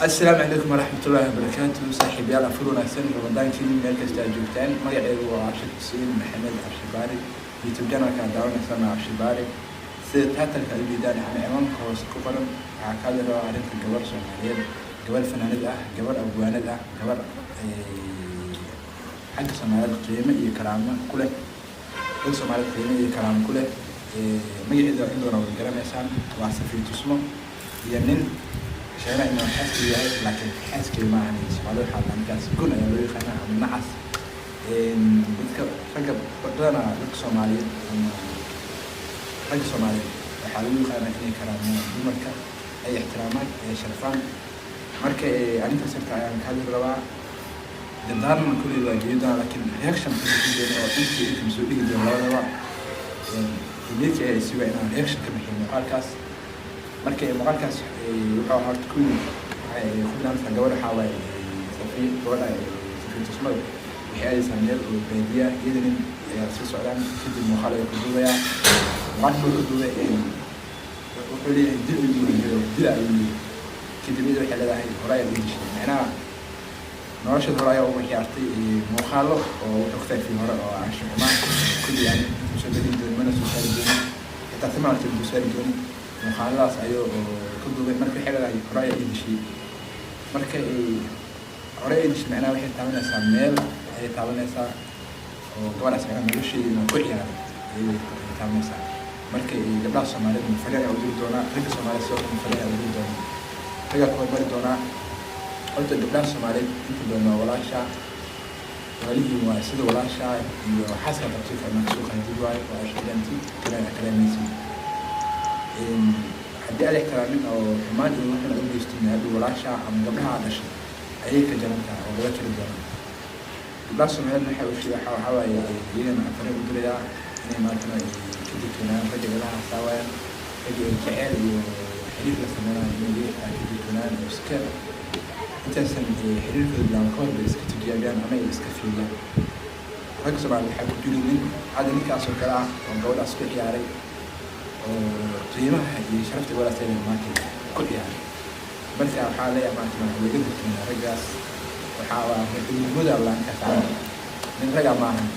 Asalaamu calaykum waraxmatullaahi wabarakaatu. Saaxiibayaal, afur wanaagsan, Ramadaankii, meel kasta aad joogtaan. Magacaygu waa Cabshir Xuseen Maxamed Cabshibaari. YouTube channelka aad daawanaysaan waa Cabshibaari. Sida title-ka ay ujeedaan ama ciwaanka hoose ku qoran, waxaa ka hadli rabaa arrinta gabar Soomaaliyeed, gabar fanaanad ah, gabar abwaanad ah, gabar xagga Soomaaliyeed qiimo iyo karaamo ku leh, dad Soomaaliyeed qiimo iyo karaamo ku leh. Magaceeda in badan wada garanaysaan, waa Safiya Tusmo, iyo nin sheegna inuu xaaskii yahay, laakiin xaaskii ma ahan. Soomaalida waxaa la ninkaas gun ayaa loo yaqaanaa ama nacas. Dadka ragga badanaa, dadka Soomaaliyeed ama ragga Soomaaliyeed waxaa lagu yaqaanaa inay karaameeyaan dumarka, ay ixtiraamaan, ay sharfaan. Marka arrintaas horta ayaan ka hadli rabaa. Dardaaran kuley waa geeyo doonaa, laakiin reaction ka bixin doono oo intii inta soo dhigi doono labadaba. Ujeedka ayaa sugaa inaan reaction ka bixiyo muuqaalkaas. Marka muuqaalkaas wuxuu horta ku waxay ku bilaabmaysaa gabadh, waxaa waaye Safiya. Gabadha Safiya Tusmada waxay aadaysaa meel oo baadiya, iyada nin ayaa sii socdaan. Kadib muuqaal ayaa ku duubayaa. Muuqaalka markuu duubay, wuxuu leeyahay dil ayuu leeyahay, dil ayuu leeyahay. Kadib iyada waxay leedahay hore ayaad ii dishay, macnaha noloshada hore ayaa ugu ciyaartay. Muuqaalo oo wuxuu ka faafiyey hore oo anshax xumaan kulli aan soo gelin doonin, mana soo saari doonin, xitaa si maaragtay soo saari doonin. Muuqaaladaas ayuu ka duubay. Marka waxay leedahay hore ayaa ii dishay. Marka ay hore ii dishay, macnaha waxay taabanaysaa meel ayay taabanaysaa oo gabadhaas macnaha nolosheeda inuu ku ciyaaray ayay taabanaysaa. Marka gabdhaha Soomaaliyeed mafalin ayaa u diri doonaa, ragga Soomaaliyeed sidoo kale mafalin ayaa u diri doonaa, raggaa ku hormari doonaa. Horta gabdhaha Soomaaliyeed inta badan waa walaasha, walihiin waa sida walaasha iyo xaaska qabtay kalma kasoo qaadid waayo, waa ixtiraamtid kala ixtiraamaysid. Haddii aad ixtiraamin oo xumaan iyo waxan u geystin, hadii walaasha ama gabdhaha aad dhashay ayay ka jaran tahay oo laga jari doonaa. Gabdhaha Soomaaliyeed waxay u sheega waxaa waaye iyagana fariin u dirayaa inay maantana ka digtoonaan ragga ilaha saawayan, ragga ay jeceel iyo xiriir la sameynayaan, inay iyaga ka digtoonaan oo iska intaysan xiriirkooda bilaabin ka hor bay iska tijaabiyaan ama ay iska fiiriyaan. Ragga Soomaaliyeed waxaa ku jiri nin hadda ninkaas oo kale ah oo gabadhaas ku ciyaaray oo qiimaha iyo sharafta gabadhaas ay maanta ku ciyaaray. Marka waxaa leeyahay maanta waxaa laga digtoonaa raggaas. Waxaa waa ragnimada la ninkaas camal nin raga maahan,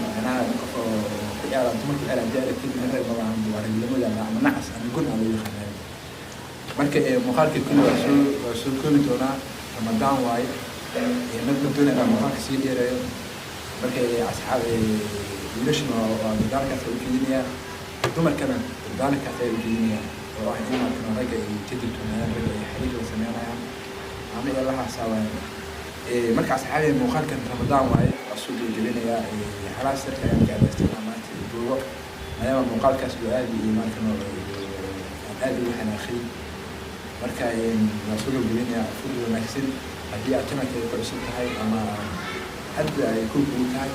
macnaha qof oo ku ciyaara dumar ku ciyaara haddii aragtid, nin rag ma maahan, waa ragnimada la ama nacas ama gun aa loo yaqaanaa. Marka muuqaalkii kulli waa soo koobi doonaa. Ramadaan waaye, mad ma doonaya inaan muuqaalka sii dheereeyo. Marka asxaab, wiilashana waa dardaarankaas ay ujeedinayaa, dumarkana dardaarankaas ay ujeedinayaa oo ah in markana ragga ay ka digtoonaayaan ragga ay xiriir la sameynayaan ama ay la haasaawayaan. Marka asxaabi, muuqaalkan Ramadaan waaye, waa soo gebagabinayaa. Halaas darka ayaan jeclaystay inaan maanta duubo, maadaama muuqaalkaas uu aad iyo markan aan aad ugu xanaaqay. Marka waa soo gebagabinayaa. Fur wanaagsan. Haddii aad channelkeeda ku cusub tahay ama hadda ay ku kugu tahay,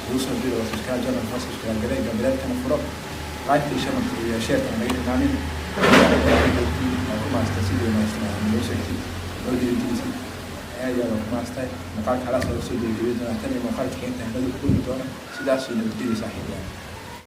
ugu soo biro subscribe channel, noo subscribe garay, gambaleelkana furo, like iyo channelka iyo share-kana naga hilmaamin. Joogtiin waa ku maastay, sidii wanaagsan aa noo sheegtay, noo dhiirigelisid, aad iyo aad waa ku maastay. Muuqaalka halaas laga soo gebagabeyn doonaa. Tan iyo muuqaalka xigta hada ku kulmi doona, sidaas iyo nabadgelyo, saaxiibayaal.